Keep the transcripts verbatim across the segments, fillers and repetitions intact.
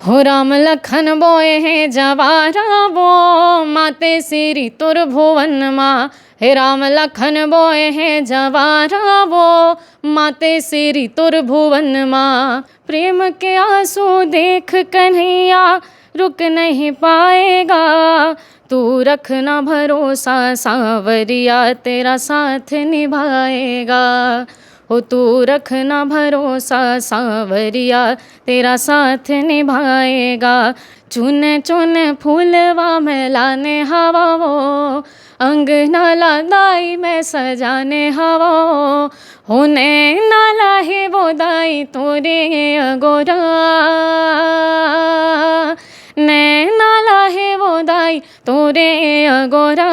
हो राम लखन बोए हे जवारा वो, माते सिरी तोर भुवन मा। हे राम लखन बोए हे जवारा वो, माते सिरी तोर भुवन मा। प्रेम के आंसू देख कन्हैया, रुक नहीं पाएगा। तू रखना भरोसा सांवरिया, तेरा साथ निभाएगा। हो तू रखना भरोसा सांवरिया, तेरा साथ निभाएगा। चुन चुन फूलवा मैं लाने हवा वो, अंगना ला दाई मैं सजाने हवा वो। हो नैना लाहे वो दाई तोरे अगोरा, नैना लाहे वो दाई तोरे अगोरा।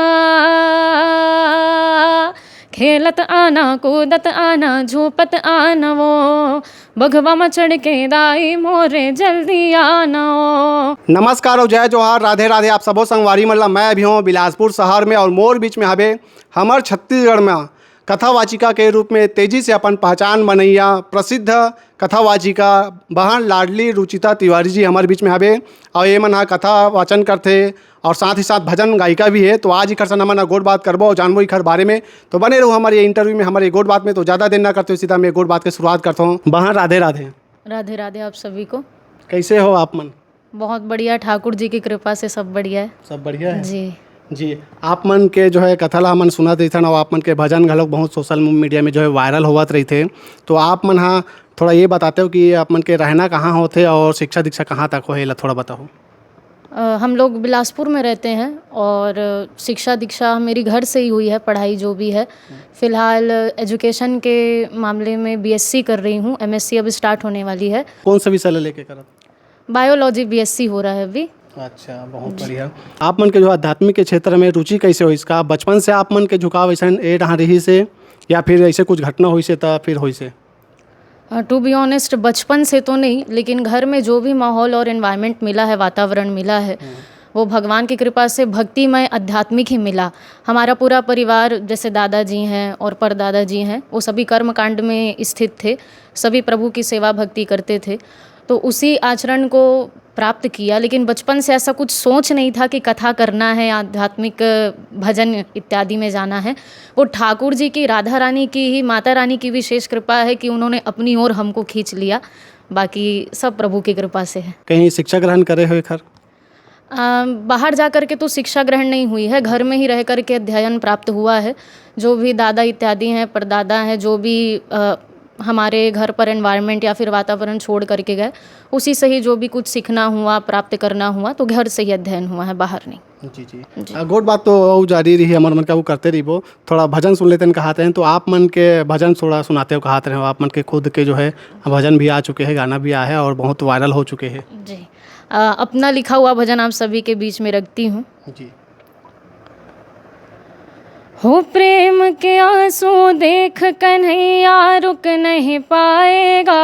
खेलत आना, कूदत आना, झूपत आना वो, बघवा म चढ़ के दाई मोरे जल्दी आना वो। नमस्कार और जय जोहार, राधे राधे। आप सबो संगवारी मन ला, मैं अभी हूँ बिलासपुर शहर में और मोर बीच में हवे हमर छत्तीसगढ़ में कथावाचिका के रूप में तेजी से अपन पहचान बनैया प्रसिद्ध कथावाचिका बहन लाडली रुचिता तिवारी जी हमर बीच में हवे। और ये मन हा कथा वाचन करथे और साथ ही साथ भजन गायिका भी है। तो आज इखर से हमन गोठ बात करबो और जानबो इखर बारे में। तो बने रहू हमर ये इंटरव्यू में, हमर ये गोठ बात में। तो ज़्यादा देर ना करते हुए सीधा मैं गोठ बात के शुरुआत करता हूँ। बहन, राधे राधे। राधे राधे आप सभी को। कैसे हो आप मन? बहुत बढ़िया, ठाकुर जी की कृपा से सब बढ़िया है। सब बढ़िया है? जी। जी, आप मन के जो है कथा ला हमन सुनत रहिथन और आप मन के भजन घलोक बहुत सोशल मीडिया में जो है वायरल होवत रहिथे। तो आप मन हा थोड़ा ये बताते हो कि आप मन के रहना कहाँ होथे और शिक्षा दीक्षा कहाँ तक होहे, एला थोड़ा बताओ। अ, हम लोग बिलासपुर में रहते हैं और शिक्षा दीक्षा मेरी घर से ही हुई है, पढ़ाई जो भी है। फिलहाल एजुकेशन के मामले में बीएससी कर रही हूँ, एमएससी अब स्टार्ट होने वाली है। कौन सा विषय ला लेके करत? बायोलॉजी बीएससी हो रहा है अभी। अच्छा, बहुत जी। बढ़िया। आप मन के जो आध्यात्मिक के क्षेत्र में रुचि कैसे होइस? का बचपन से आप मन के झुकाव ऐसन ए डहार रहिस हे या फिर ऐसे कुछ घटना होइस हे त फिर होइस हे? अ, to be honest, बचपन से तो नहीं, लेकिन घर में जो भी माहौल और एनवायरनमेंट मिला है, वातावरण मिला है, वो भगवान की कृपा से भक्तिमय, आध्यात्मिक ही मिला। हमारा पूरा परिवार, जैसे दादाजी हैं और परदादाजी हैं, वो सभी कर्मकांड में स्थित थे, सभी प्रभु की सेवा भक्ति करते थे। तो उसी आचरण को प्राप्त किया, लेकिन बचपन से ऐसा कुछ सोच नहीं था कि कथा करना है, आध्यात्मिक भजन इत्यादि में जाना है। वो ठाकुर जी की, राधा रानी की ही, माता रानी की विशेष कृपा है कि उन्होंने अपनी ओर हमको खींच लिया, बाकी सब प्रभु की कृपा से है। कहीं शिक्षा ग्रहण करे हो एखर? अ, बाहर जा कर के तो शिक्षा ग्रहण नहीं हुई है, घर में ही रह कर के अध्ययन प्राप्त हुआ है। जो भी दादा इत्यादि हैं, परदादा हैं, जो भी, अ, हमारे घर पर एनवायरनमेंट या फिर वातावरण छोड़ करके गए, उसी से ही जो भी कुछ सीखना हुआ, प्राप्त करना हुआ, तो घर से ही अध्ययन हुआ है, बाहर नहीं। जी, जी। जी। अ, गोठ बात तो अउ जारी रही, हमर मन का वो करते रहिबो। थोड़ा भजन सुन लेते हैं कहात हैं, तो आप मन के भजन थोड़ा सुनाते हो कहात रहे हो, आप मन के खुद के जो है भजन भी आ चुके हैं, गाना भी आया है और बहुत वायरल हो चुके हैं। जी। अ, अपना लिखा हुआ भजन आप सभी के बीच में रखती हूँ। जी। हो प्रेम के आंसू देख कन्हैया रुक नहीं पाएगा,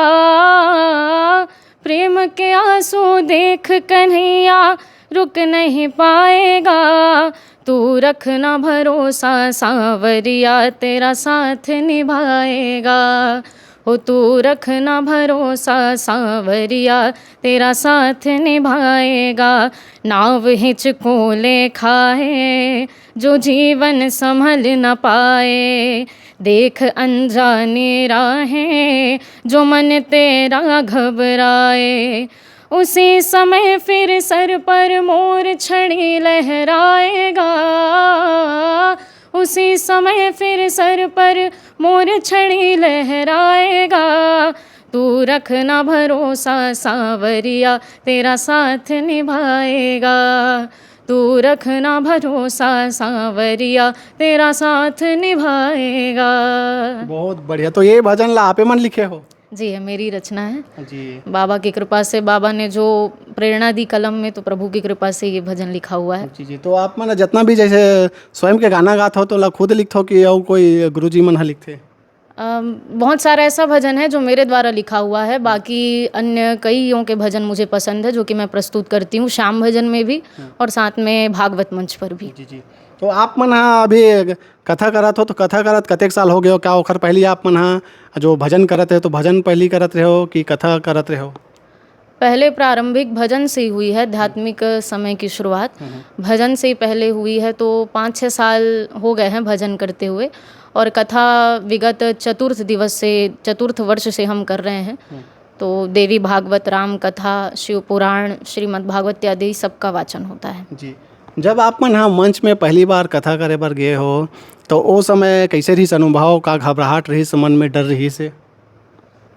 प्रेम के आंसू देख कन्हैया रुक नहीं पाएगा। तू रखना भरोसा सांवरिया, तेरा साथ निभाएगा। हो तू रखना भरोसा सांवरिया, तेरा साथ निभाएगा। नाव हिचको लेखा है जो जीवन संभल न पाए, देख अनजानी राहें जो मन तेरा घबराए। उसी समय फिर सर पर मोर छड़ी लहराएगा, उसी समय फिर सर पर मोर छड़ी लहराएगा। तू रखना भरोसा सांवरिया, तेरा साथ निभाएगा। तू रखना भरोसा सांवरिया, तेरा साथ निभाएगा। बहुत बढ़िया। तो ये भजन ला आपे मन लिखे हो? जी, ये मेरी रचना है। जी। बाबा की कृपा से, बाबा ने जो प्रेरणा दी कलम में, तो प्रभु की कृपा से ये भजन लिखा हुआ है। जी, जी। तो आप मन जितना भी जैसे स्वयं के गाना गात हो, तो ला खुद लिखत हो कि अउ कोई गुरुजी मन ह लिखथे? अम, बहुत सारा ऐसा भजन है जो मेरे द्वारा लिखा हुआ है, बाकी अन्य कईयों के भजन मुझे पसंद है, जो कि मैं प्रस्तुत करती हूँ, श्याम भजन में भी और साथ में भागवत मंच पर भी। जी, जी। तो आप मन हा अभी कथा करत हो, तो कथा करत कतेक साल हो गए हो? क्या ओखर पहली आप मन हा जो भजन करत रहे, तो भजन पहली करत रहे हो कि कथा करत रहे हो? पहले प्रारंभिक भजन से ही हुई है, धार्मिक समय की शुरुआत भजन से ही पहले हुई है। तो पाँच छः साल हो गए हैं भजन करते हुए, और कथा विगत चतुर्थ दिवस से, चतुर्थ वर्ष से हम कर रहे हैं। तो देवी भागवत, राम कथा, शिव पुराण, श्रीमद् भागवत इत्यादि सबका वाचन होता है। जी। जब आप मन ह मंच में पहली बार कथा करे बर गए हो, तो ओ समय कैसे रहिस अनुभव? का घबराहट रहिस, मन में डर रहिस?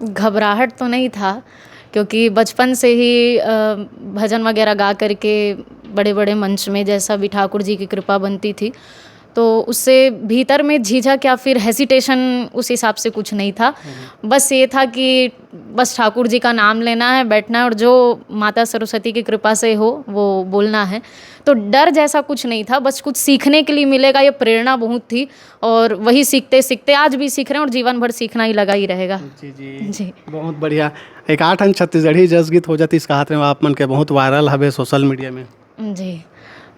घबराहट तो नहीं था, क्योंकि बचपन से ही अ, भजन वगैरह गा करके बड़े बड़े मंच में जैसा भी ठाकुर जी की कृपा बनती थी, तो उससे भीतर में झिझक या फिर हेसिटेशन उस हिसाब से कुछ नहीं था। बस ये था कि बस ठाकुर जी का नाम लेना है, बैठना है और जो माता सरस्वती की कृपा से हो वो बोलना है। तो डर जैसा कुछ नहीं था, बस कुछ सीखने के लिए मिलेगा, ये प्रेरणा बहुत थी। और वही सीखते सीखते आज भी सीख रहे हैं और जीवन भर सीखना ही लगा ही रहेगा। जी जी जी। बहुत बढ़िया। एक आठ अन छत्तीसगढ़ी जस गीत हो जाती, इसका हाथ में आप मन के बहुत वायरल हवे सोशल मीडिया में। जी।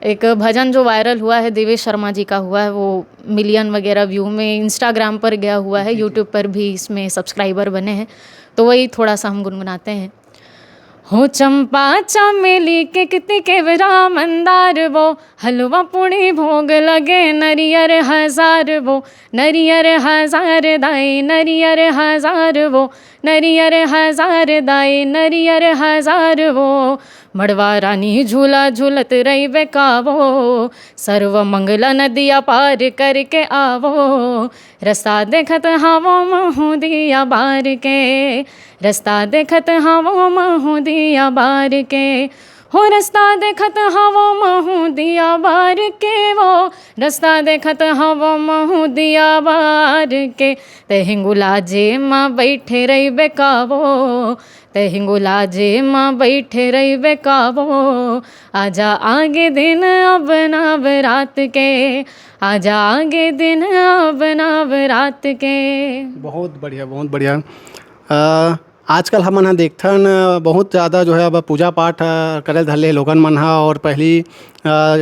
एक भजन जो वायरल हुआ है, देवेश शर्मा जी का हुआ है, वो मिलियन वगैरह व्यू में इंस्टाग्राम पर गया हुआ है। यूट्यूब पर भी इसमें सब्सक्राइबर बने हैं, तो वही थोड़ा सा हम गुनगुनाते हैं। हो चंपा चमेली के कितनी केवरा मंदार वो, हलवा पूड़ी भोग लगे नरियर हजार वो, नरियर हजार दाई नरियर हजार वो, नरियर हजार दाई नरियर हजार वो। मड़वा रानी झूला झूलत रही बेकावो, सर्व मंगला नदिया पार करके आवो। रस्ता देखत हावो महू दिया बार के, रस्ता देखत हावो महू दिया बार के। हो रस्ता देखत हावो महू दिया बार के वो, रस्ता देखत हावो महू दिया बार के। ते हिंगुला जे मा बैठे रही बेकावो, ते हिंगुला जे मा बैठे रही बेकावो। आजा आगे दिन अब नवरात के, आजा आगे दिन अब नवरात के। बहुत बढ़िया, बहुत बढ़िया। अ, आजकल हमन ह देखथन, अ, बहुत ज़्यादा जो है अब पूजा पाठ, अ, करे धर ले लोगन मन ह, और पहली, अ,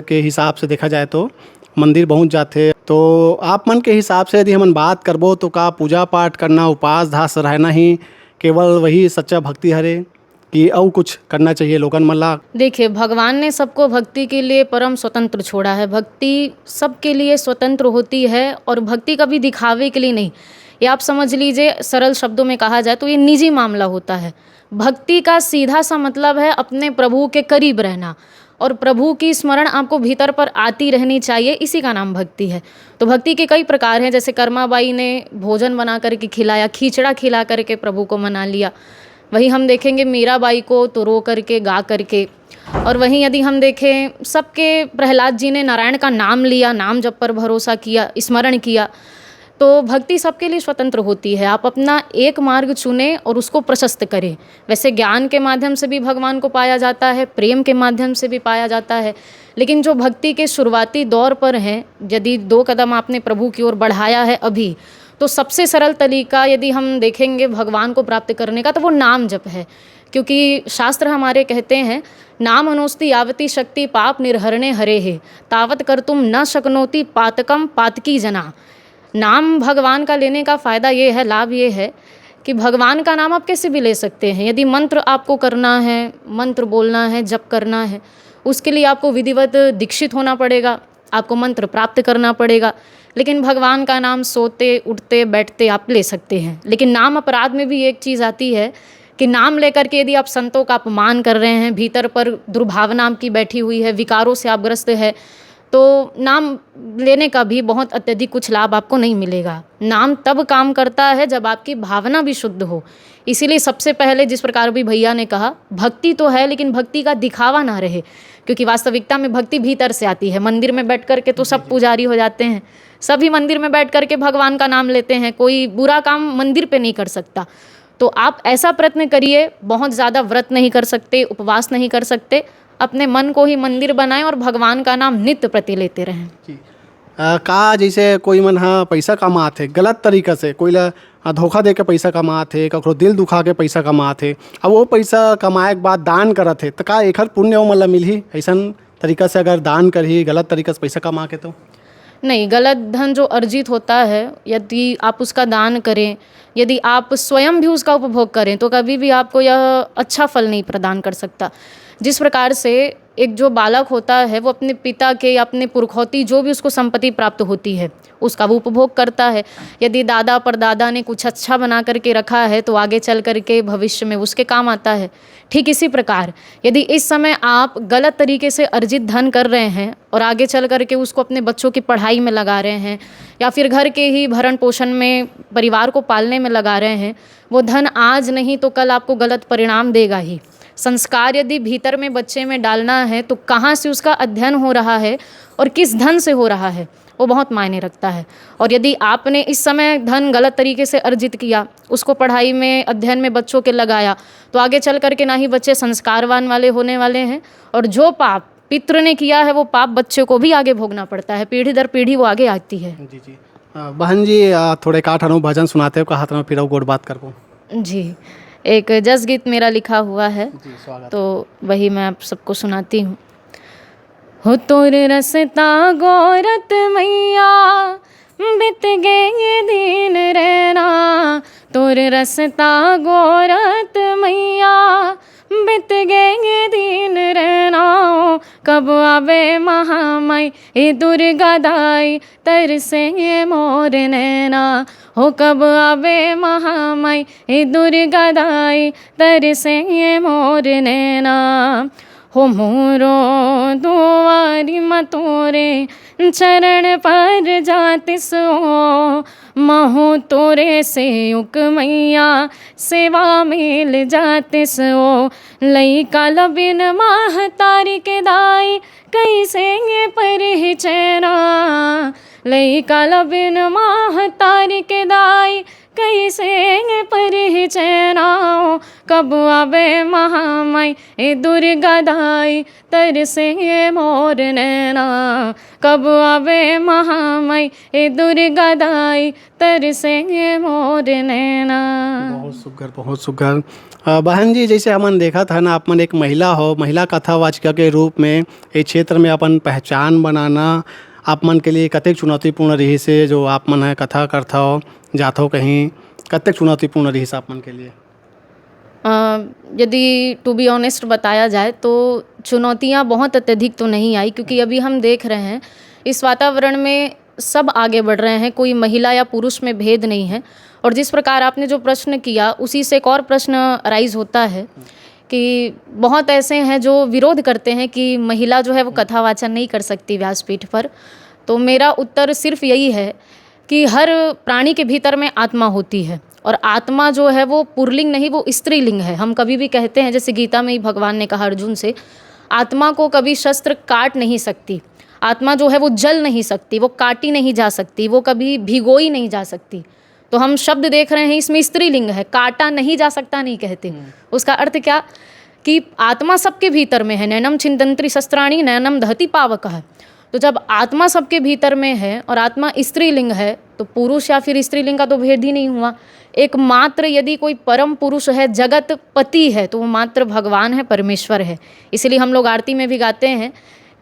के हिसाब से देखा जाए तो मंदिर बहुत जाथे। तो आप मन के हिसाब से यदि हमन बात करबो तो का पूजा पाठ करना, उपास धास रहना ही केवल वही सच्चा भक्ति हरे कि अउ कुछ करना चाहिए लोगन मन ला? देखिए, भगवान ने सबको भक्ति के लिए परम स्वतंत्र छोड़ा है। भक्ति सबके लिए स्वतंत्र होती है और भक्ति कभी दिखावे के लिए नहीं। ये आप समझ लीजिए, सरल शब्दों में कहा जाए तो ये निजी मामला होता है। भक्ति का सीधा सा मतलब है अपने प्रभु के करीब रहना, और प्रभु की स्मरण आपको भीतर पर आती रहनी चाहिए, इसी का नाम भक्ति है। तो भक्ति के कई प्रकार हैं, जैसे कर्माबाई ने भोजन बना करके खिलाया, खिचड़ा खिला करके प्रभु को मना लिया। वहीं हम देखेंगे मीराबाई को तो रो करके, गा करके। और वहीं यदि हम देखें, सबके प्रहलाद जी ने नारायण का नाम लिया, नाम जप पर भरोसा किया, स्मरण किया। तो भक्ति सबके लिए स्वतंत्र होती है। आप अपना एक मार्ग चुनें और उसको प्रशस्त करें। वैसे ज्ञान के माध्यम से भी भगवान को पाया जाता है, प्रेम के माध्यम से भी पाया जाता है, लेकिन जो भक्ति के शुरुआती दौर पर हैं, यदि दो कदम आपने प्रभु की ओर बढ़ाया है अभी, तो सबसे सरल तरीका यदि हम देखेंगे भगवान को प्राप्त करने का, तो वो नाम जप है। क्योंकि शास्त्र हमारे कहते हैं, नाम अनोस्ति यावती शक्ति पाप निर्हरणे हरे है, तावत कर तुम न शक्नोति पातकम पातकी जना। नाम भगवान का लेने का फ़ायदा ये है, लाभ ये है कि भगवान का नाम आप कैसे भी ले सकते हैं। यदि मंत्र आपको करना है, मंत्र बोलना है, जप करना है, उसके लिए आपको विधिवत दीक्षित होना पड़ेगा, आपको मंत्र प्राप्त करना पड़ेगा। लेकिन भगवान का नाम सोते उठते बैठते आप ले सकते हैं। लेकिन नाम अपराध में भी एक चीज़ आती है कि नाम लेकर के यदि आप संतों का अपमान कर रहे हैं, भीतर पर दुर्भावना आपकी बैठी हुई है, विकारों से आप ग्रस्त है, तो नाम लेने का भी बहुत अत्यधिक कुछ लाभ आपको नहीं मिलेगा। नाम तब काम करता है जब आपकी भावना भी शुद्ध हो। इसीलिए सबसे पहले जिस प्रकार भी भैया ने कहा, भक्ति तो है लेकिन भक्ति का दिखावा ना रहे, क्योंकि वास्तविकता में भक्ति भीतर से आती है। मंदिर में बैठ करके तो सब पुजारी हो जाते हैं, सभी मंदिर में बैठ करके भगवान का नाम लेते हैं, कोई बुरा काम मंदिर पे नहीं कर सकता। तो आप ऐसा प्रयत्न करिए, बहुत ज़्यादा व्रत नहीं कर सकते, उपवास नहीं कर सकते, अपने मन को ही मंदिर बनाएं और भगवान का नाम नित्य प्रति लेते रहें। जी। अ, का जैसे कोई मन ह पैसा कमात हे गलत तरीका से, कोई ला, अ, धोखा दे के पैसा कमात हे, ककरो दिल दुखा के पैसा कमात हे, अब वो पैसा कमाए के बाद दान करत हे, त का एखर पुण्य ओमन ला मिलही? ऐसन तरीका से अगर दान करही, गलत तरीका से पैसा कमा के तो? नहीं, गलत धन जो अर्जित होता है, यदि आप उसका दान करें, यदि आप स्वयं भी उसका उपभोग करें तो कभी भी आपको यह अच्छा फल नहीं प्रदान कर सकता। जिस प्रकार से एक जो बालक होता है वो अपने पिता के या अपने पुरखौती जो भी उसको संपत्ति प्राप्त होती है उसका वो उपभोग करता है। यदि दादा परदादा ने कुछ अच्छा बना करके रखा है तो आगे चल करके भविष्य में उसके काम आता है। ठीक इसी प्रकार यदि इस समय आप गलत तरीके से अर्जित धन कर रहे हैं और आगे चल करके उसको अपने बच्चों की पढ़ाई में लगा रहे हैं या फिर घर के ही भरण पोषण में, परिवार को पालने में लगा रहे हैं, वो धन आज नहीं तो कल आपको गलत परिणाम देगा ही। संस्कार यदि भीतर में बच्चे में डालना है तो कहाँ से उसका अध्ययन हो रहा है और किस धन से हो रहा है, वो बहुत मायने रखता है। और यदि आपने इस समय धन गलत तरीके से अर्जित किया, उसको पढ़ाई में, अध्ययन में बच्चों के लगाया, तो आगे चल करके ना ही बच्चे संस्कारवान वाले होने वाले हैं, और जो पाप पितृ ने किया है वो पाप बच्चे को भी आगे भोगना पड़ता है, पीढ़ी दर पीढ़ी वो आगे आती है। जी जी। अ, बहन जी, अ, थोड़े काठ अनु भजन सुनाते हो, कहा था फिर गोठ बात करबो। जी, एक जस गीत मेरा लिखा हुआ है, जी, स्वागत। तो वही मैं आप सबको सुनाती हूँ। हो तोर रसता गोरत मैया, बीत गए दिन रैना। तोर रसता गोरत मैया, बीत गए दिन रैना। कब आवे महामाई ए दुर्गा दाई, तरसे मोर नैना। हो कब आवे महामाई ए दुर्गा दाई, तरसे मोर नैना। हो मोरो दुआरी म तोरे चरण पर जातिस ओ, महू तोरे सेवक मैया सेवा मिल जातिस ओ। लइका ल बिन महतारी के दाई, कइसे ये परिचैना। लइका ल बिन महतारी के दाई, कइसे ये परिचैना। कब आवे महामाई ए दुर्गा दाई, तरसे मोर नैना। कब आवे महामाई ए दुर्गा दाई, तरसे मोर नैना। बहुत सुघर, बहुत सुघर। अ, बहन जी, जैसे हमन देखत हन, आप मन एक महिला हो, महिला कथावाचिका के रूप में ए क्षेत्र में अपन पहचान बनाना आप मन के लिए कतेक चुनौतीपूर्ण रहिस हे, जो आप मन ह कथा करथव, जाथव कहीं, कतेक चुनौतीपूर्ण रहिस आप मन के लिए? अ, यदि to be honest बताया जाए तो चुनौतियाँ बहुत अत्यधिक तो नहीं आई, क्योंकि अभी हम देख रहे हैं इस वातावरण में सब आगे बढ़ रहे हैं, कोई महिला या पुरुष में भेद नहीं है। और जिस प्रकार आपने जो प्रश्न किया उसी से एक और प्रश्न अराइज होता है कि बहुत ऐसे हैं जो विरोध करते हैं कि महिला जो है वो कथा वाचन नहीं कर सकती व्यासपीठ पर। तो मेरा उत्तर सिर्फ यही है कि हर प्राणी के भीतर में आत्मा होती है, और आत्मा जो है वो पुरलिंग नहीं, वो स्त्रीलिंग है। हम कभी भी कहते हैं, जैसे गीता में ही भगवान ने कहा अर्जुन से, आत्मा को कभी शस्त्र काट नहीं सकती, आत्मा जो है वो जल नहीं सकती, वो काटी नहीं जा सकती, वो कभी भिगोई नहीं जा सकती। तो हम शब्द देख रहे हैं, इसमें स्त्रीलिंग है, काटा नहीं जा सकता नहीं कहते। उसका अर्थ क्या कि आत्मा सबके भीतर में है। नैनम छिंदंती शस्त्राणी नैनम दहती पावकः। तो जब आत्मा सबके भीतर में है और आत्मा स्त्रीलिंग है, तो पुरुष या फिर स्त्रीलिंग का तो भेद ही नहीं हुआ। एकमात्र यदि कोई परम पुरुष है, जगत पति है, तो वो मात्र भगवान है, परमेश्वर है। इसीलिए हम लोग आरती में भी गाते हैं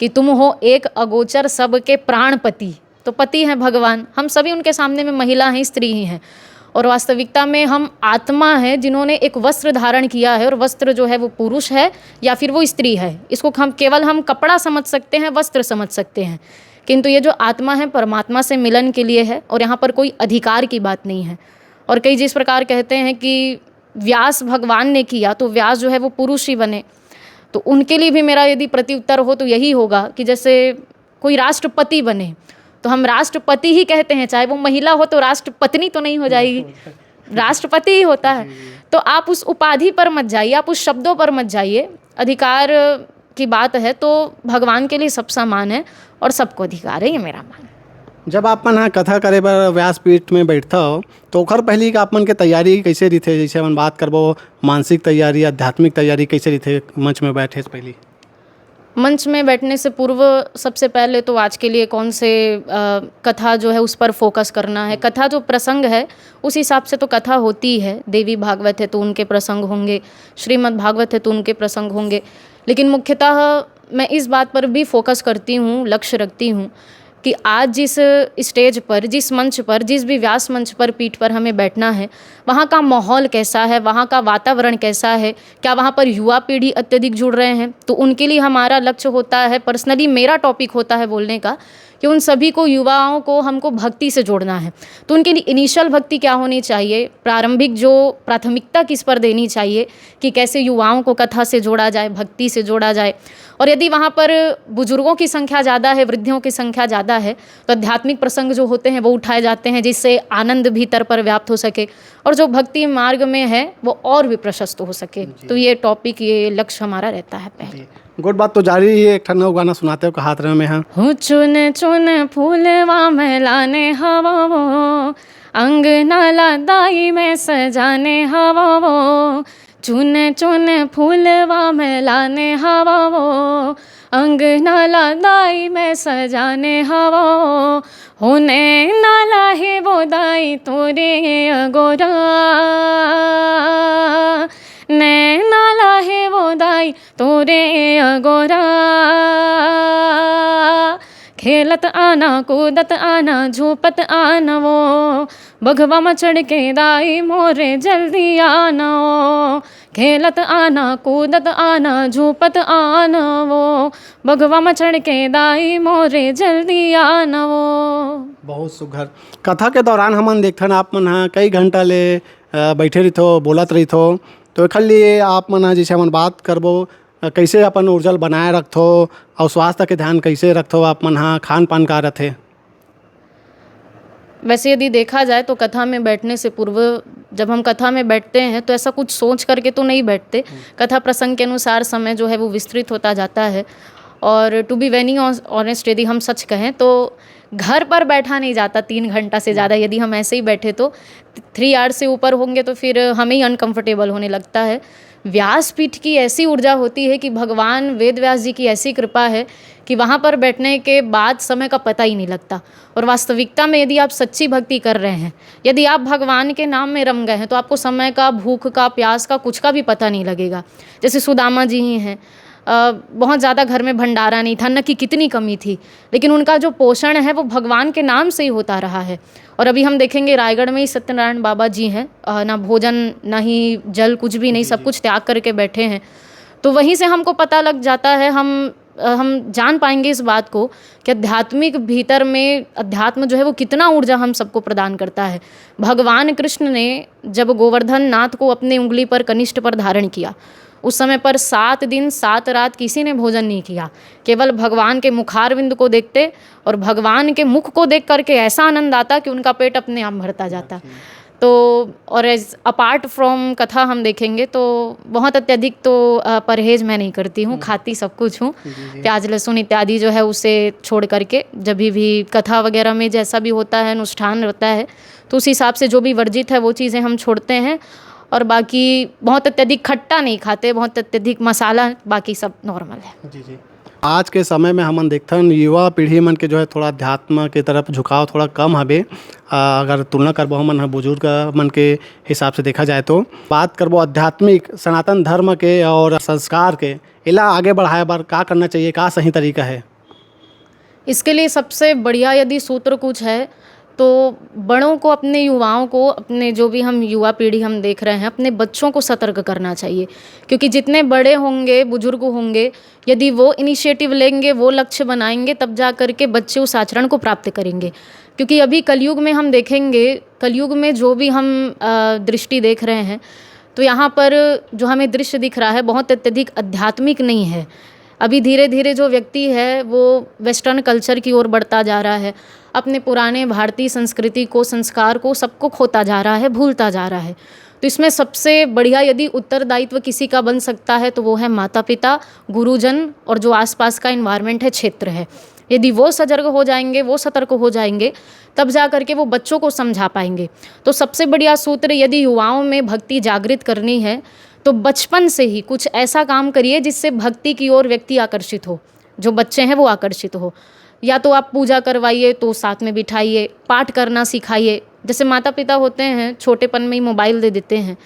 कि तुम हो एक अगोचर सबके प्राणपति। तो पति हैं भगवान, हम सभी उनके सामने में महिला हैं, स्त्री ही हैं। और वास्तविकता में हम आत्मा हैं जिन्होंने एक वस्त्र धारण किया है, और वस्त्र जो है वो पुरुष है या फिर वो स्त्री है। इसको हम केवल, हम कपड़ा समझ सकते हैं, वस्त्र समझ सकते हैं, किंतु ये जो आत्मा है परमात्मा से मिलन के लिए है, और यहाँ पर कोई अधिकार की बात नहीं है। और कई जिस प्रकार कहते हैं कि व्यास भगवान ने किया, तो व्यास जो है वो पुरुष ही बने। तो उनके लिए भी मेरा यदि प्रत्युत्तर हो तो यही होगा कि जैसे कोई राष्ट्रपति बने, तो हम राष्ट्रपति ही कहते हैं, चाहे वो महिला हो तो राष्ट्रपत्नी तो नहीं हो जाएगी, राष्ट्रपति ही होता है। तो आप उस उपाधि पर मत जाइए, आप उस शब्दों पर मत जाइए। अधिकार की बात है तो भगवान के लिए सब समान है और सबको अधिकार है, ये मेरा मानना है। जब आप मन ह कथा करे बर व्यासपीठ में बैठथव, तो ओखर पहिली का आप मन के तैयारी कैसे रहिथे? जैसे हमन बात करबो, मानसिक तैयारी, आध्यात्मिक तैयारी कैसे रहिथे मंच में बैठे से पहिली? मंच में बैठने से पूर्व सबसे पहले तो आज के लिए कौन से, अ, कथा जो है उस पर फोकस करना है। कथा जो प्रसंग है उस हिसाब से तो कथा होती है। देवी भागवत है तो उनके प्रसंग होंगे, श्रीमद् भागवत है तो उनके प्रसंग होंगे, लेकिन मुख्यतः मैं इस बात पर भी फोकस करती हूँ, लक्ष्य रखती हूँ कि आज जिस स्टेज पर, जिस मंच पर, जिस भी व्यास मंच पर, पीठ पर हमें बैठना है, वहाँ का माहौल कैसा है, वहाँ का वातावरण कैसा है, क्या वहाँ पर युवा पीढ़ी अत्यधिक जुड़ रहे हैं। तो उनके लिए हमारा लक्ष्य होता है, पर्सनली मेरा टॉपिक होता है बोलने का, कि उन सभी को, युवाओं को हमको भक्ति से जोड़ना है। तो उनके लिए इनिशियल भक्ति क्या होनी चाहिए, प्रारंभिक जो प्राथमिकता किस पर देनी चाहिए, कि कैसे युवाओं को कथा से जोड़ा जाए, भक्ति से जोड़ा जाए। और यदि वहाँ पर बुजुर्गों की संख्या ज़्यादा है, वृद्धियों की संख्या ज़्यादा है, तो आध्यात्मिक प्रसंग जो होते हैं वो उठाए जाते हैं, जिससे आनंद भीतर पर व्याप्त हो सके, और जो भक्ति मार्ग में है वो और भी प्रशस्त हो सके। तो ये टॉपिक, ये लक्ष्य हमारा रहता है पहले। गुड बात तो जारी ही, एक ठन अउ गाना सुनाते हो, कहात रहे मैं हाँ। हो चुन चुन फूलवा में लाने हवा वो, अंगना ला दाई में सजाने हवा वो। चुन चुन फूलवा में लाने हवा वो, अंगना ला दाई में सजाने हवा वो। हो नैना लाहे वो दाई तोरे अगोरा, नैना लाहे वो दाई तोरे अगोरा। खेलत आना, कूदत आना, झूपत आना वो, बघवा म चढ़ के दाई मोरे जल्दी आना वो। खेलत आना, कूदत आना, झूपत आना वो, बघवा म चढ़ के दाई मोरे जल्दी आना वो। बहुत सुघर। कथा के दौरान हमन देखथन, आप मन ह कई घंटा ले, अ, बैठे रहिथो, बोलत रहिथो, तो एखर लिए आप मन ह, जैसे हमन बात करबो, अ, कैसे अपन ऊर्जा ल बनाए रखथो अउ स्वास्थ्य के ध्यान कैसे रखथो आप मन ह, खान पान का रथे? वैसे यदि देखा जाए तो कथा में बैठने से पूर्व, जब हम कथा में बैठते हैं तो ऐसा कुछ सोच करके तो नहीं बैठते। कथा प्रसंग के अनुसार समय जो है वो विस्तृत होता जाता है। और टू बी वेरी ऑनेस्ट, यदि हम सच कहें तो घर पर बैठा नहीं जाता तीन घंटा से ज़्यादा। यदि हम ऐसे ही बैठे तो थ्री आवर्स से ऊपर होंगे तो फिर हमें ही अनकंफर्टेबल होने लगता है। व्यासपीठ की ऐसी ऊर्जा होती है कि भगवान वेद व्यास जी की ऐसी कृपा है कि वहाँ पर बैठने के बाद समय का पता ही नहीं लगता। और वास्तविकता में यदि आप सच्ची भक्ति कर रहे हैं, यदि आप भगवान के नाम में रम गए हैं, तो आपको समय का, भूख का, प्यास का, कुछ का भी पता नहीं लगेगा। जैसे सुदामा जी ही हैं, अ, बहुत ज़्यादा घर में भंडारा नहीं था, अन्न की कितनी कमी थी, लेकिन उनका जो पोषण है वो भगवान के नाम से ही होता रहा है। और अभी हम देखेंगे, रायगढ़ में ही सत्यनारायण बाबा जी हैं, अ, ना भोजन, ना ही जल, कुछ भी नहीं, सब कुछ त्याग करके बैठे हैं। तो वहीं से हमको पता लग जाता है, हम, अ, हम जान पाएंगे इस बात को कि आध्यात्मिक भीतर में अध्यात्म जो है वो कितना ऊर्जा हम सबको प्रदान करता है। भगवान कृष्ण ने जब गोवर्धन नाथ को अपने उंगली पर, कनिष्ठ पर धारण किया, उस समय पर सात दिन सात रात किसी ने भोजन नहीं किया, केवल भगवान के मुखारविंद को देखते और भगवान के मुख को देख करके ऐसा आनंद आता कि उनका पेट अपने आप भरता जाता। तो और एज अपार्ट फ्रॉम कथा हम देखेंगे तो बहुत अत्यधिक तो, अ, परहेज मैं नहीं करती हूँ, खाती सब कुछ हूँ। प्याज लहसुन इत्यादि जो है उसे छोड़ करके, जब भी, भी कथा वगैरह में जैसा भी होता है, अनुष्ठान रहता है, तो उस हिसाब से जो भी वर्जित है वो चीज़ें हम छोड़ते हैं। और बाकी बहुत अत्यधिक खट्टा नहीं खाते, बहुत अत्यधिक मसाला, बाकी सब नॉर्मल है। जी जी। आज के समय में हमन देखथन, युवा पीढ़ी मन के जो है थोड़ा अध्यात्म के तरफ झुकाव थोड़ा कम हवे। आ, अगर तुलना करबो हमन ह बुजुर्ग मन के हिसाब से देखा जाए तो, बात करबो आध्यात्मिक सनातन धर्म के और संस्कार के, एला आगे बढ़ाए बर का करना चाहिए, का सही तरीका है? इसके लिए सबसे बढ़िया यदि सूत्र कुछ है तो बड़ों को, अपने युवाओं को, अपने जो भी हम युवा पीढ़ी हम देख रहे हैं, अपने बच्चों को सतर्क करना चाहिए। क्योंकि जितने बड़े होंगे, बुजुर्ग होंगे, यदि वो इनिशिएटिव लेंगे, वो लक्ष्य बनाएंगे, तब जा करके बच्चे उस आचरण को प्राप्त करेंगे। क्योंकि अभी कलयुग में हम देखेंगे, कलयुग में जो भी हम, अ, दृष्टि देख रहे हैं, तो यहाँ पर जो हमें दृश्य दिख रहा है बहुत अत्यधिक आध्यात्मिक नहीं है। अभी धीरे धीरे जो व्यक्ति है वो वेस्टर्न कल्चर की ओर बढ़ता जा रहा है, अपने पुराने भारतीय संस्कृति को, संस्कार को, सबको खोता जा रहा है, भूलता जा रहा है। तो इसमें सबसे बढ़िया यदि उत्तरदायित्व किसी का बन सकता है तो वो है माता पिता, गुरुजन और जो आसपास का इन्वायरमेंट है, क्षेत्र है। यदि वो सजग हो जाएंगे, वो सतर्क हो जाएंगे, तब जा करके वो बच्चों को समझा पाएंगे। तो सबसे बढ़िया सूत्र, यदि युवाओं में भक्ति जागृत करनी है तो बचपन से ही कुछ ऐसा काम करिए जिससे भक्ति की ओर व्यक्ति आकर्षित हो, जो बच्चे हैं वो आकर्षित हो। या तो आप पूजा करवाइए तो साथ में बिठाइए, पाठ करना सिखाइए। जैसे माता पिता होते हैं, छोटेपन में ही मोबाइल दे देते हैं,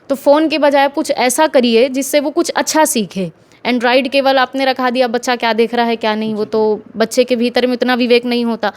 तो फ़ोन के बजाय कुछ ऐसा करिए जिससे वो कुछ अच्छा सीखे। एंड्रॉइड केवल आपने रखा दिया, बच्चा क्या देख रहा है क्या नहीं, वो तो बच्चे के भीतर में इतना विवेक नहीं होता।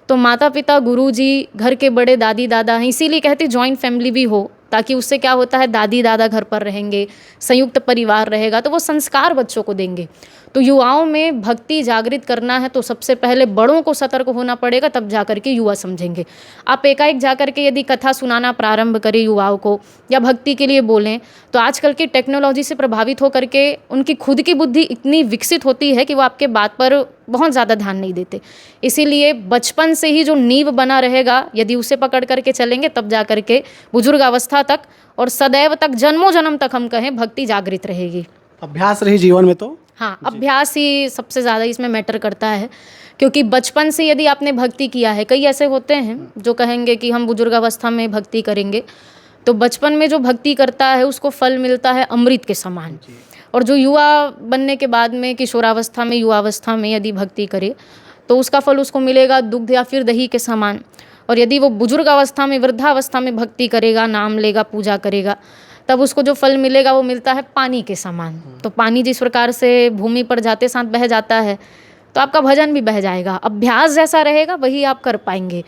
तो माता पिता, गुरु जी, घर के बड़े, दादी दादा हैं, इसीलिए कहते जॉइंट फैमिली भी हो, ताकि उससे क्या होता है, दादी दादा घर पर रहेंगे, संयुक्त परिवार रहेगा, तो वो संस्कार बच्चों को देंगे। तो युवाओं में भक्ति जागृत करना है तो सबसे पहले बड़ों को सतर्क होना पड़ेगा, तब जा करके युवा समझेंगे। आप एकाएक जा करके यदि कथा सुनाना प्रारंभ करें युवाओं को या भक्ति के लिए बोलें, तो आजकल की टेक्नोलॉजी से प्रभावित होकर के उनकी खुद की बुद्धि इतनी विकसित होती है कि वो आपके बात पर बहुत ज़्यादा ध्यान नहीं देते। इसीलिए बचपन से ही जो नींव बना रहेगा, यदि उसे पकड़ करके चलेंगे, तब जा करके बुजुर्ग अवस्था तक और सदैव तक, जन्मों जन्म तक हम कहें, भक्ति जागृत रहेगी। अभ्यास रही जीवन में तो। हाँ, अभ्यास ही सबसे ज़्यादा इसमें मैटर करता है, क्योंकि बचपन से यदि आपने भक्ति किया है, कई ऐसे होते हैं जो कहेंगे कि हम बुजुर्ग अवस्था में भक्ति करेंगे, तो बचपन में जो भक्ति करता है उसको फल मिलता है अमृत के समान। और जो युवा बनने के बाद में, किशोरावस्था में, युवावस्था में यदि भक्ति करे, तो उसका फल उसको मिलेगा दुग्ध या फिर दही के समान। और यदि वो बुजुर्ग अवस्था में, वृद्धावस्था में भक्ति करेगा, नाम लेगा, पूजा करेगा, तब उसको जो फल मिलेगा वो मिलता है पानी के समान। तो पानी जिस प्रकार से भूमि पर जाते साथ बह जाता है, तो आपका भजन भी बह जाएगा। अभ्यास जैसा रहेगा वही आप कर पाएंगे,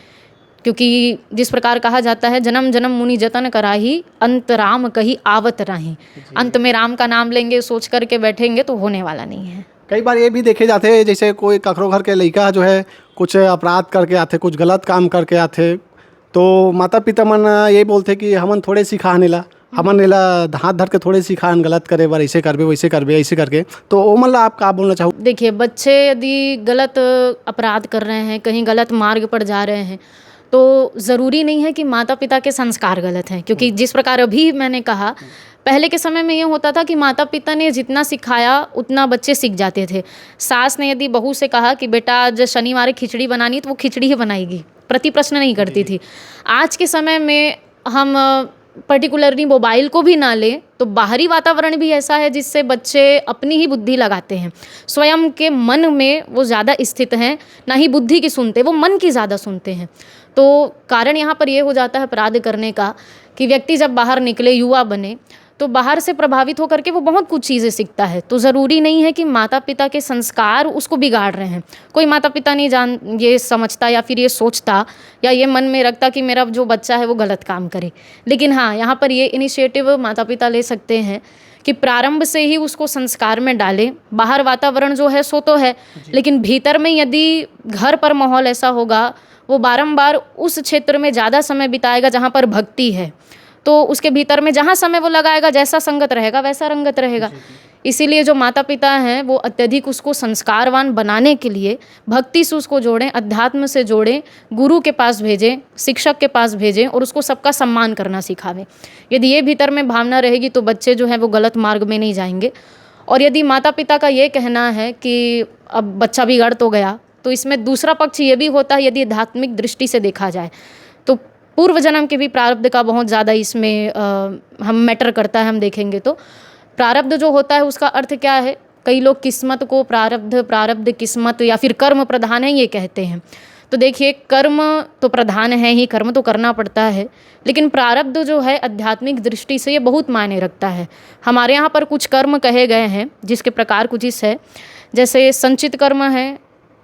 क्योंकि जिस प्रकार कहा जाता है, "जन्म जन्म मुनि जतन कराही, अंत राम कही आवत राही।" अंत में राम का नाम लेंगे, सोच करके बैठेंगे तो होने वाला नहीं है। कई बार ये भी देखे जाते हैं, जैसे कोई कखरो घर के लइका जो है कुछ अपराध करके आथे, कुछ गलत काम करके आथे, तो माता पिता मन ये बोलथे कि हमन थोड़े सिखान एला, हमन एला हाथ धर के थोड़े सिखान, गलत करे बर ऐसे करबे, वैसे करबे, ऐसे करके। तो ओमन ला आप का बोलना चाहो? देखिए, बच्चे यदि गलत अपराध कर रहे हैं, कहीं गलत मार्ग पर जा रहे हैं, तो ज़रूरी नहीं है कि माता पिता के संस्कार गलत हैं, क्योंकि जिस प्रकार अभी मैंने कहा, पहले के समय में ये होता था कि माता पिता ने जितना सिखाया उतना बच्चे सीख जाते थे। सास ने यदि बहू से कहा कि बेटा आज शनिवार है, खिचड़ी बनानी, तो वो खिचड़ी ही बनाएगी, प्रति प्रश्न नहीं करती थी। आज के समय में हम पर्टिकुलरली मोबाइल को भी ना लें, तो बाहरी वातावरण भी ऐसा है जिससे बच्चे अपनी ही बुद्धि लगाते हैं, स्वयं के मन में वो ज़्यादा स्थित हैं, ना ही बुद्धि की सुनते, वो मन की ज़्यादा सुनते हैं। तो कारण यहाँ पर ये हो जाता है अपराध करने का कि व्यक्ति जब बाहर निकले, युवा बने, तो बाहर से प्रभावित होकर के वो बहुत कुछ चीज़ें सीखता है। तो ज़रूरी नहीं है कि माता पिता के संस्कार उसको बिगाड़ रहे हैं। कोई माता पिता नहीं जान, ये समझता या फिर ये सोचता या ये मन में रखता कि मेरा जो बच्चा है वो गलत काम करे। लेकिन हाँ, यहाँ पर ये इनिशिएटिव माता पिता ले सकते हैं कि प्रारंभ से ही उसको संस्कार में डालें। बाहर वातावरण जो है सो तो है, लेकिन भीतर में यदि घर पर माहौल ऐसा होगा, वो बारंबार उस क्षेत्र में ज़्यादा समय बिताएगा जहाँ पर भक्ति है, तो उसके भीतर में जहाँ समय वो लगाएगा, जैसा संगत रहेगा वैसा रंगत रहेगा। इसीलिए जो माता पिता हैं वो अत्यधिक उसको संस्कारवान बनाने के लिए भक्ति से उसको जोड़ें, अध्यात्म से जोड़ें, गुरु के पास भेजें, शिक्षक के पास भेजें और उसको सबका सम्मान करना सिखावें। यदि ये भीतर में भावना रहेगी तो बच्चे जो हैं वो गलत मार्ग में नहीं जाएंगे। और यदि माता पिता का ये कहना है कि अब बच्चा बिगड़ तो गया, तो इसमें दूसरा पक्ष ये भी होता है, यदि आध्यात्मिक दृष्टि से देखा जाए तो पूर्व जन्म के भी प्रारब्ध का बहुत ज़्यादा इसमें अ, हम मैटर करता है। हम देखेंगे तो प्रारब्ध जो होता है उसका अर्थ क्या है? कई लोग किस्मत को प्रारब्ध, प्रारब्ध किस्मत या फिर कर्म प्रधान है ये कहते हैं। तो देखिए, कर्म तो प्रधान है ही, कर्म तो करना पड़ता है, लेकिन प्रारब्ध जो है आध्यात्मिक दृष्टि से ये बहुत मायने रखता है। हमारे यहाँ पर कुछ कर्म कहे गए हैं जिसके प्रकार कुछ इस है, जैसे संचित कर्म है,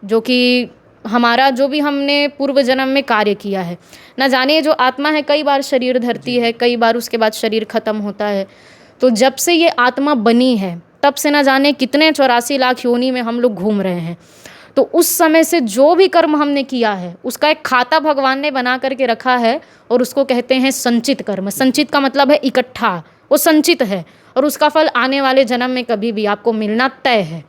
जो कि हमारा जो भी हमने पूर्व जन्म में कार्य किया है, ना जाने जो आत्मा है कई बार शरीर धरती है, कई बार उसके बाद शरीर खत्म होता है। तो जब से ये आत्मा बनी है तब से ना जाने कितने चौरासी लाख योनि में हम लोग घूम रहे हैं। तो उस समय से जो भी कर्म हमने किया है उसका एक खाता भगवान ने बना करके रखा है और उसको कहते हैं संचित कर्म। संचित का मतलब है इकट्ठा, वो संचित है और उसका फल आने वाले जन्म में कभी भी आपको मिलना तय है।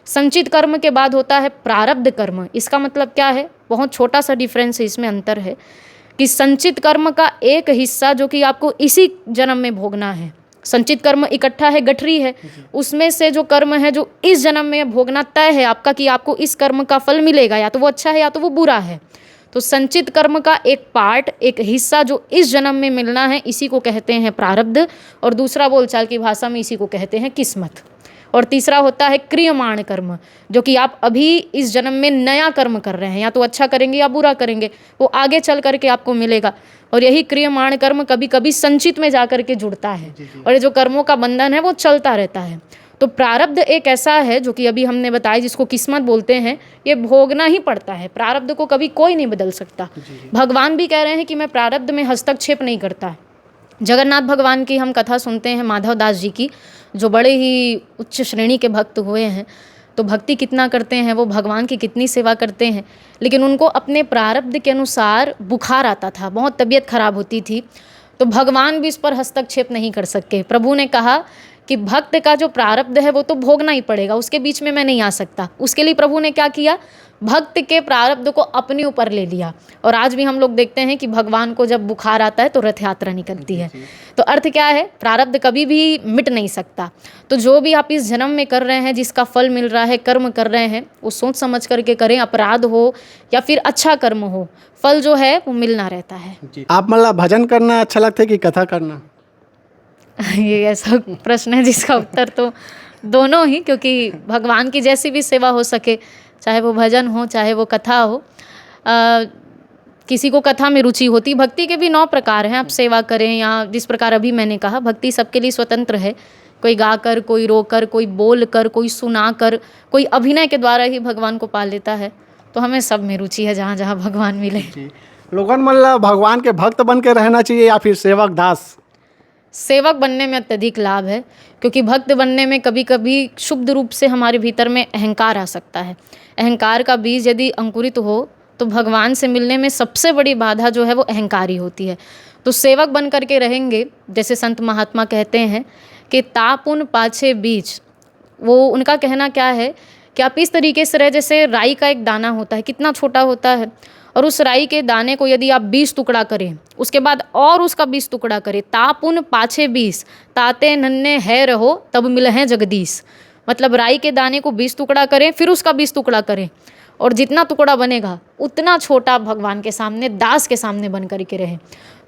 संचित कर्म के बाद होता है प्रारब्ध कर्म। इसका मतलब क्या है? बहुत छोटा सा डिफरेंस है, इसमें अंतर है कि संचित कर्म का एक हिस्सा जो कि आपको इसी जन्म में भोगना है, संचित कर्म इकट्ठा है, गठरी है, उसमें से जो कर्म है जो इस जन्म में भोगना तय है आपका कि आपको इस कर्म का फल मिलेगा, या तो वो अच्छा है या तो वो बुरा है। तो संचित कर्म का एक पार्ट, एक हिस्सा जो इस जन्म में मिलना है, इसी को कहते हैं प्रारब्ध। और दूसरा बोलचाल की भाषा में इसी को कहते हैं किस्मत। और तीसरा होता है क्रियमाण कर्म, जो कि आप अभी इस जन्म में नया कर्म कर रहे हैं, या तो अच्छा करेंगे या बुरा करेंगे, वो आगे चल करके आपको मिलेगा। और यही क्रियमाण कर्म कभी कभी संचित में जा करके जुड़ता है। और ये जो कर्मों का बंधन है वो चलता रहता है। तो प्रारब्ध एक ऐसा है जो कि अभी हमने बताया, जिसको किस्मत बोलते हैं, ये भोगना ही पड़ता है। प्रारब्ध को कभी कोई नहीं बदल सकता। जी, जी। भगवान भी कह रहे हैं कि मैं प्रारब्ध में हस्तक्षेप नहीं करता। जगन्नाथ भगवान की हम कथा सुनते हैं, माधव दास जी की, जो बड़े ही उच्च श्रेणी के भक्त हुए हैं। तो भक्ति कितना करते हैं वो, भगवान की कितनी सेवा करते हैं, लेकिन उनको अपने प्रारब्ध के अनुसार बुखार आता था, बहुत तबीयत खराब होती थी। तो भगवान भी इस पर हस्तक्षेप नहीं कर सके। प्रभु ने कहा कि भक्त का जो प्रारब्ध है वो तो भोगना ही पड़ेगा, उसके बीच में मैं नहीं आ सकता। उसके लिए प्रभु ने क्या किया? भक्त के प्रारब्ध को अपने ऊपर ले लिया। और आज भी हम लोग देखते हैं कि भगवान को जब बुखार आता है तो रथ यात्रा निकलती है। जी। तो अर्थ क्या है? प्रारब्ध कभी भी मिट नहीं सकता। तो जो भी आप इस जन्म में कर रहे हैं, जिसका फल मिल रहा है, कर्म कर रहे हैं, वो सोच समझ करके करें। अपराध हो या फिर अच्छा कर्म हो, फल जो है वो मिलना रहता है। जी। आप मन ला भजन करना अच्छा लगता है कि कथा करना? ये ऐसा प्रश्न है जिसका उत्तर तो दोनों ही, क्योंकि भगवान की जैसी भी सेवा हो सके, चाहे वो भजन हो, चाहे वो कथा हो। अ, किसी को कथा में रुचि होती। भक्ति के भी नौ प्रकार हैं। आप सेवा करें या जिस प्रकार अभी मैंने कहा, भक्ति सबके लिए स्वतंत्र है। कोई गाकर, कोई रोकर, कोई बोलकर, कोई सुनाकर, कोई अभिनय के द्वारा ही भगवान को पा लेता है। तो हमें सब में रुचि है, जहाँ जहाँ भगवान मिले। जी। लोगन मन ला भगवान के भक्त बन के रहना चाहिए या फिर सेवक दास? सेवक बनने में अत्यधिक लाभ है, क्योंकि भक्त बनने में कभी कभी क्षुब्ध रूप से हमारे भीतर में अहंकार आ सकता है। अहंकार का बीज यदि अंकुरित हो तो भगवान से मिलने में सबसे बड़ी बाधा जो है वो अहंकारी होती है। तो सेवक बन करके रहेंगे, जैसे संत महात्मा कहते हैं कि तापुन पाछे बीज, वो उनका कहना क्या है कि आप इस तरीके से रहे, जैसे राई का एक दाना होता है, कितना छोटा होता है, और उस राई के दाने को यदि आप बीस टुकड़ा करें, उसके बाद और उसका बीस टुकड़ा करें, तापुन पाछे बीस, ताते नन्ने है रहो तब मिलहें जगदीश। मतलब राई के दाने को बीस टुकड़ा करें, फिर उसका बीस टुकड़ा करें, और जितना टुकड़ा बनेगा उतना छोटा भगवान के सामने, दास के सामने बन करके रहें।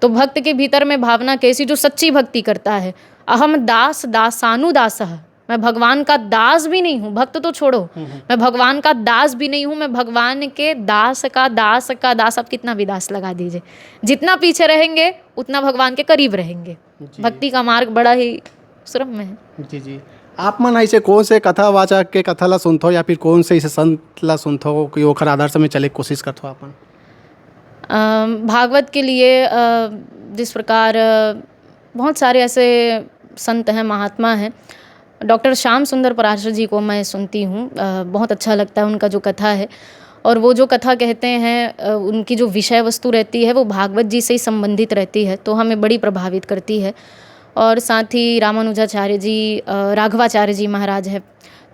तो भक्त के भीतर में भावना कैसी? जो सच्ची भक्ति करता है, अहम दास दासानुदासः, मैं भगवान का दास भी नहीं हूँ, भक्त तो छोड़ो, मैं भगवान का दास भी नहीं हूँ, मैं भगवान के दास का दास का दास। आप कितना भी दास लगा दीजिए, जितना पीछे रहेंगे उतना भगवान के करीब रहेंगे। जी। भक्ति का मार्ग बड़ा ही सुरम्य है। जी, जी। आप मन ऐसे कौन से कथावाचक के कथा ला सुनथो या फिर कौन से ऐसे संत ला सुनथो कि ओखर आदर्श में चले के कोशिश करथो आप मन? अम, भागवत के लिए, अ, जिस प्रकार, अ, बहुत सारे ऐसे संत हैं, महात्मा हैं, डॉक्टर श्याम सुंदर पराशर जी को मैं सुनती हूँ। अ, बहुत अच्छा लगता है उनका जो कथा है, और वो जो कथा कहते हैं, अ, उनकी जो विषय वस्तु रहती है वो भागवत जी से ही संबंधित रहती है, तो हमें बड़ी प्रभावित करती है। और साथ ही रामानुजाचार्य जी, अ, राघवाचार्य जी महाराज है,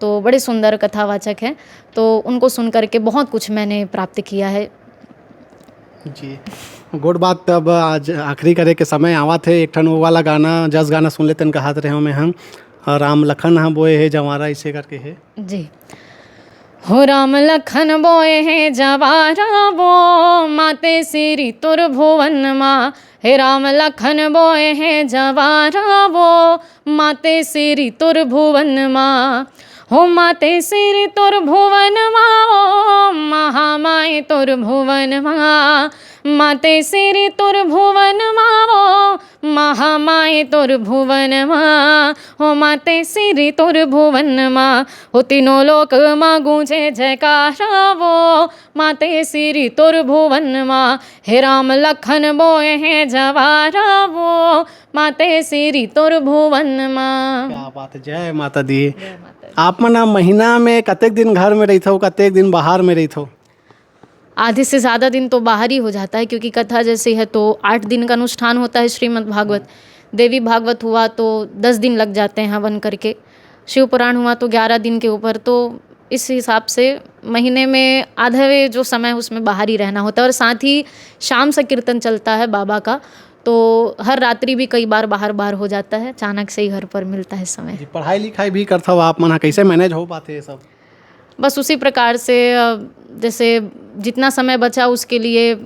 तो बड़े सुंदर कथावाचक हैं, तो उनको सुन करके बहुत कुछ मैंने प्राप्त किया है। जी। गोठ बात, अब आज आखिरी करे के समय आवत हे, एक ठन वो वाला गाना, जस गाना सुन लेतेन कहत रहे हो मैं हम, अ, राम लखन ह बोए हे जवारा, इसे करके हे। जी। हो राम लखन बोए हे जवारा वो, माते श्री तुर भुवन मा। हे राम लखन बोए हे जवारा वो, माते श्री तुर भुवन मा। हो माते श्री तुर भुवन मा, ओ महामाए तुर भुवन मा। माते श्री तुर भुवन मा, ओ महामाए तुर भुवन मा। हो माते श्री तुर भुवन मा। हो तीनों लोक मा गूंजे जयकारा वो, माते श्री तुर भुवन मा। हे राम लखन बोए हे जवारा वो, माते श्री तुर भुवन मा। क्या बात है, जय माता दी। जय माता दी। आप मन ह महीना में कतेक दिन घर में रहिथो, कतेक दिन बाहर में रहिथो? आधे से ज़्यादा दिन तो बाहर ही हो जाता है, क्योंकि कथा जैसे है तो आठ दिन का अनुष्ठान होता है श्रीमद् भागवत, देवी भागवत हुआ तो दस दिन लग जाते हैं हवन करके, शिव पुराण हुआ तो ग्यारह दिन के ऊपर। तो इस हिसाब से महीने में आधे जो समय उसमें बाहर ही रहना होता है। और साथ ही शाम से कीर्तन चलता है बाबा का, तो हर रात्रि भी कई बार बाहर बाहर हो जाता है, अचानक से ही घर पर मिलता है समय। जी, पढ़ाई लिखाई भी करथो आप मन ह, कैसे मैनेज हो पाथे ये सब? बस उसी प्रकार से, अ, जैसे जितना समय बचा उसके लिए, अ,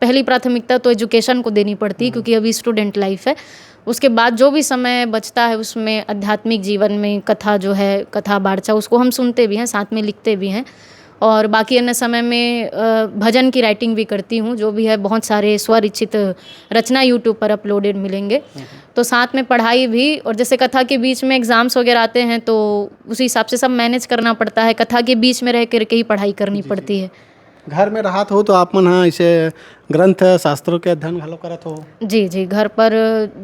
पहली प्राथमिकता तो एजुकेशन को देनी पड़ती है, क्योंकि अभी स्टूडेंट लाइफ है। उसके बाद जो भी समय बचता है उसमें आध्यात्मिक जीवन में कथा जो है, कथा बार्चा, उसको हम सुनते भी हैं, साथ में लिखते भी हैं। और बाकी अन्य समय में अ, भजन की राइटिंग भी करती हूँ। जो भी है, बहुत सारे स्वरचित रचना यूट्यूब पर अपलोडेड मिलेंगे। तो साथ में पढ़ाई भी, और जैसे कथा के बीच में एग्जाम्स वगैरह आते हैं, तो उसी हिसाब से सब मैनेज करना पड़ता है। कथा के बीच में रह करके ही पढ़ाई करनी पड़ती है। घर में रहत हो तो आप मन ह इसे ग्रंथ शास्त्रों के अध्ययन घलो करत हो? जी जी, घर पर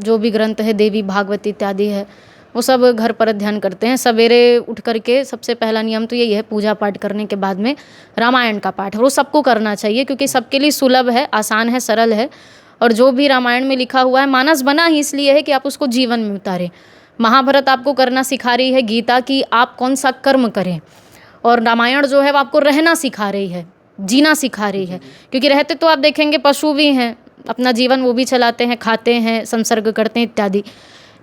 जो भी ग्रंथ है, देवी भागवत इत्यादि है, वो सब घर पर अध्ययन करते हैं। सवेरे उठ करके सबसे पहला नियम तो यही है, पूजा पाठ करने के बाद में रामायण का पाठ। वो सबको करना चाहिए, क्योंकि सबके लिए सुलभ है, आसान है, सरल है। और जो भी रामायण में लिखा हुआ है, मानस बना ही इसलिए है कि आप उसको जीवन में उतारें। महाभारत आपको करना सिखा रही है गीता कि आप कौन सा कर्म करें, और रामायण जो है, वो आपको रहना सिखा रही है, जीना सिखा रही है। क्योंकि रहते तो आप देखेंगे, पशु भी हैं, अपना जीवन वो भी चलाते हैं, खाते हैं, संसर्ग करते हैं इत्यादि।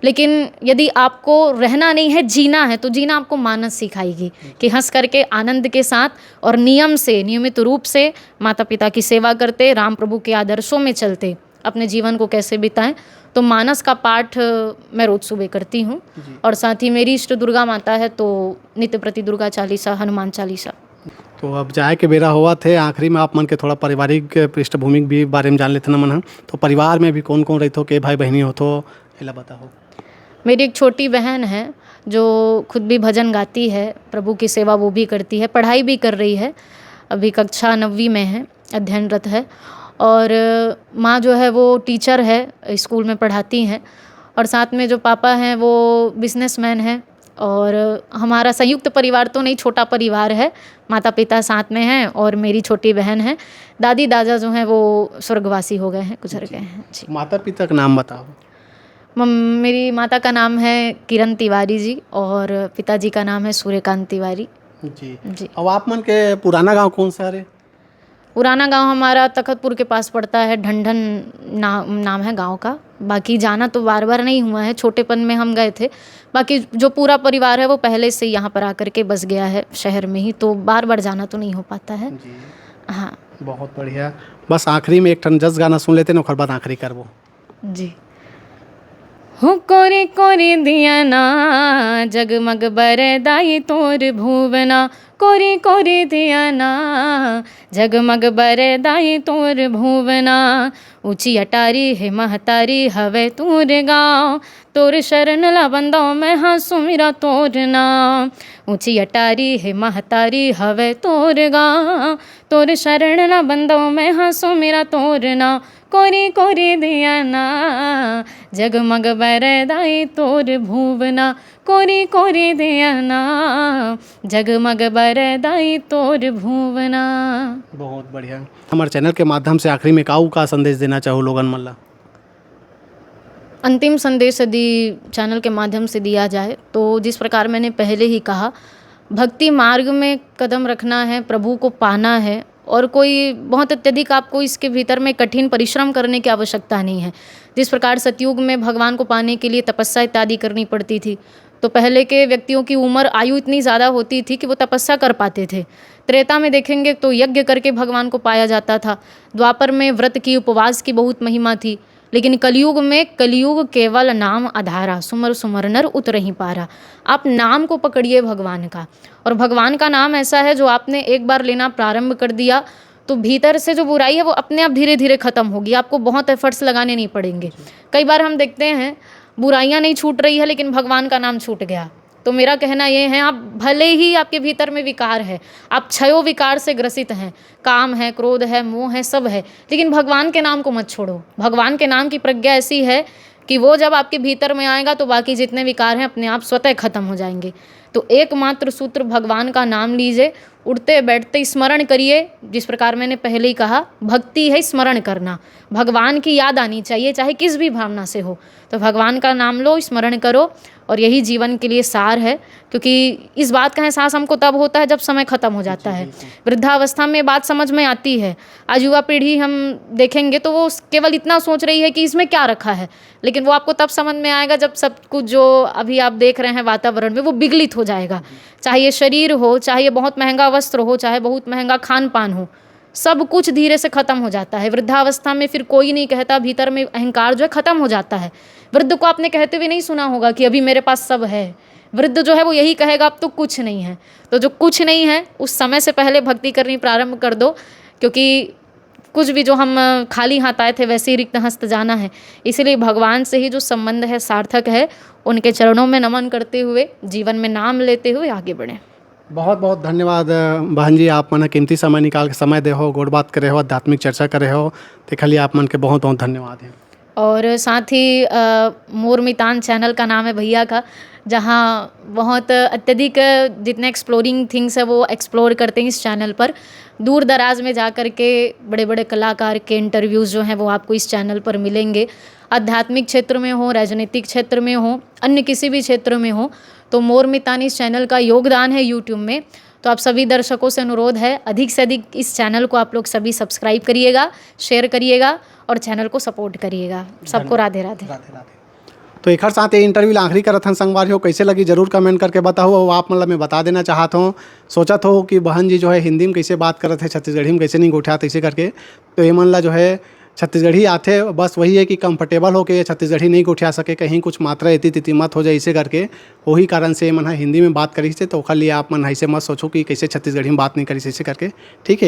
लेकिन यदि आपको रहना नहीं है, जीना है, तो जीना आपको मानस सिखाएगी कि हंस करके, आनंद के साथ और नियम से, नियमित रूप से माता पिता की सेवा करते, राम प्रभु के आदर्शों में चलते अपने जीवन को कैसे बिताएं। तो मानस का पाठ अ, मैं रोज सुबह करती हूँ। और साथ ही मेरी इष्ट दुर्गा माता है, तो नित्य प्रति दुर्गा चालीसा, हनुमान चालीसा। तो अब जाए के बेरा होवत हे, आखिरी में आप मन के थोड़ा पारिवारिक पृष्ठभूमि के भी बारे में जान लेथन हमन ह। तो परिवार में भी कौन कौन रहिथो, के भाई बहिनी होथो, एला बताओ। मेरी एक छोटी बहन है, जो खुद भी भजन गाती है, प्रभु की सेवा वो भी करती है, पढ़ाई भी कर रही है, अभी कक्षा नवीं में है, अध्ययनरत है। और माँ जो है, वो टीचर है, स्कूल में पढ़ाती हैं। और साथ में जो पापा हैं, वो बिजनेसमैन हैं। और हमारा संयुक्त परिवार तो नहीं, छोटा परिवार है, माता पिता साथ में हैं और मेरी छोटी बहन है। दादी दादा जो हैं, वो स्वर्गवासी हो गए हैं, गुजर गए हैं जी। माता पिता का नाम बताओ। मम, मेरी माता का नाम है किरण तिवारी जी और पिताजी का नाम है सूर्यकांत तिवारी। जी। जी। अब आप मन के पुराना गांव कौन सा हरे? पुराना गांव हमारा तखतपुर के पास पड़ता है, ढंढन ना, नाम है गांव का। बाकी जाना तो बार बार नहीं हुआ है, छोटेपन में हम गए थे। बाकी जो पूरा परिवार है, वो पहले से यहाँ पर आकर के बस गया है शहर में ही, तो बार बार जाना तो नहीं हो पाता है। जी। हाँ। बहुत बढ़िया। बस आखिरी में एक ठन जस गाना सुन लेते हैं, ओकर बाद आखिरी करबो। जी। हो कोरी कोरी दिया ना, जगमग बरदाई तोर भुवना। कोरी कोरी दिया ना, जगमग बरदाई तोर भुवना। ऊंची अटारी हे महतारी, हवे तोर गांव। तोर शरण ला बंदो मैं हाँ सुमिरा तोर नाम। ऊंची अटारी हे महतारी, हवे तोर गांव। तोर शरण ला बंदो मैं हाँ सुमिरा तोर नाम। कोरी कोरी दिया ना, जगमग बरदाई तोर भुवना। कोरी कोरी दिया ना, जगमग बरदाई तोर भुवना। बहुत बढ़िया। हमारे चैनल के माध्यम से आखिरी में काऊ का संदेश देना चाहो लोगन मन ला? अंतिम संदेश यदि चैनल के माध्यम से दिया जाए, तो जिस प्रकार मैंने पहले ही कहा, भक्ति मार्ग में कदम रखना है, प्रभु को पाना है, और कोई बहुत अत्यधिक आपको इसके भीतर में कठिन परिश्रम करने की आवश्यकता नहीं है। जिस प्रकार सतयुग में भगवान को पाने के लिए तपस्या इत्यादि करनी पड़ती थी, तो पहले के व्यक्तियों की उम्र, आयु इतनी ज़्यादा होती थी कि वो तपस्या कर पाते थे। त्रेता में देखेंगे तो यज्ञ करके भगवान को पाया जाता था। द्वापर में व्रत की, उपवास की बहुत महिमा थी। लेकिन कलयुग में, कलयुग केवल नाम आधारा, सुमर सुमर नर उतरहि पारा। आप नाम को पकड़िए भगवान का, और भगवान का नाम ऐसा है, जो आपने एक बार लेना प्रारंभ कर दिया, तो भीतर से जो बुराई है, वो अपने आप धीरे धीरे खत्म होगी, आपको बहुत एफर्ट्स लगाने नहीं पड़ेंगे। कई बार हम देखते हैं, बुराइयां नहीं छूट रही है, लेकिन भगवान का नाम छूट गया। तो मेरा कहना ये है, आप भले ही, आपके भीतर में विकार है, आप छयो विकार से ग्रसित हैं, काम है, क्रोध है, मोह है, सब है, लेकिन भगवान के नाम को मत छोड़ो। भगवान के नाम की प्रज्ञा ऐसी है कि वो जब आपके भीतर में आएगा, तो बाकी जितने विकार हैं, अपने आप स्वतः खत्म हो जाएंगे। तो एकमात्र सूत्र, भगवान का नाम लीजिए, उठते बैठते स्मरण करिए। जिस प्रकार मैंने पहले ही कहा, भक्ति है स्मरण करना, भगवान की याद आनी चाहिए, चाहे किस भी भावना से हो। तो भगवान का नाम लो, स्मरण करो, और यही जीवन के लिए सार है। क्योंकि इस बात का एहसास हमको तब होता है, जब समय खत्म हो जाता है। वृद्धावस्था में बात समझ में आती है। आज युवा पीढ़ी हम देखेंगे, तो वो केवल इतना सोच रही है कि इसमें क्या रखा है, लेकिन वो आपको तब समझ में आएगा, जब सब कुछ जो अभी आप देख रहे हैं वातावरण में, वो विगलित हो जाएगा। चाहे ये शरीर हो, चाहे ये बहुत महंगा वस्त्र हो, चाहे बहुत महंगा खान पान हो, सब कुछ धीरे से खत्म हो जाता है। वृद्धावस्था में फिर कोई नहीं कहता, भीतर में अहंकार जो है, खत्म हो जाता है। वृद्ध को आपने कहते हुए नहीं सुना होगा कि अभी मेरे पास सब है, वृद्ध जो है वो यही कहेगा, "अब तो कुछ नहीं है।" तो जो कुछ नहीं है, उस समय से पहले भक्ति करनी प्रारंभ कर दो, क्योंकि कुछ भी जो हम, अ, खाली हाथ आए थे, वैसे ही रिक्त हस्त जाना है। इसीलिए भगवान से ही जो संबंध है, सार्थक है। उनके चरणों में नमन करते हुए, जीवन में नाम लेते हुए आगे बढ़ें। बहुत बहुत धन्यवाद, अ, बहन जी, आप मन कीमती समय निकाल के समय दे हो, गोठ बात करे हो, आध्यात्मिक चर्चा करे हो, तेखर लिए आप मन के बहुत बहुत धन्यवाद है। और साथ ही, अ, मोर मितान चैनल का नाम है भैया का, जहाँ बहुत अत्यधिक जितने एक्सप्लोरिंग थिंग्स है वो एक्सप्लोर करते हैं इस चैनल पर। दूर दराज में जा कर के बड़े बड़े कलाकार के इंटरव्यूज़ जो हैं वो आपको इस चैनल पर मिलेंगे। आध्यात्मिक क्षेत्र में हो, राजनीतिक क्षेत्र में हो, अन्य किसी भी क्षेत्र में हो, तो मोर मितान इस चैनल का योगदान है यूट्यूब में। तो आप सभी दर्शकों से अनुरोध है, अधिक से अधिक इस चैनल को आप लोग सभी सब्सक्राइब करिएगा, शेयर करिएगा और चैनल को सपोर्ट करिएगा। सबको राधे राधे। राधे राधे। तो एखर साथ ये इंटरव्यू ला आखिरी करत हन संगवारी हो, कैसे लगी जरूर कमेंट करके बताओ। और आप मन ला मैं बता देना चाहत हूँ, सोचत हो कि बहन जी जो है हिंदी में कैसे बात करत है, छत्तीसगढ़ी में कैसे नहीं गोठियात ऐसे करके, तो ये मन ला जो है छत्तीसगढ़ी आथे, बस वही है कि कंफर्टेबल होके ये छत्तीसगढ़ी नहीं गोठिया सके, कहीं कुछ मात्रा एती तेती मत हो जाए इसे करके, वही कारण से ये मन ह हिंदी में बात करिस हे। तो ओखर लिए आप मन ऐसे मत सोचो कि कैसे छत्तीसगढ़ी में बात नहीं करिस ऐसे करके, ठीक है।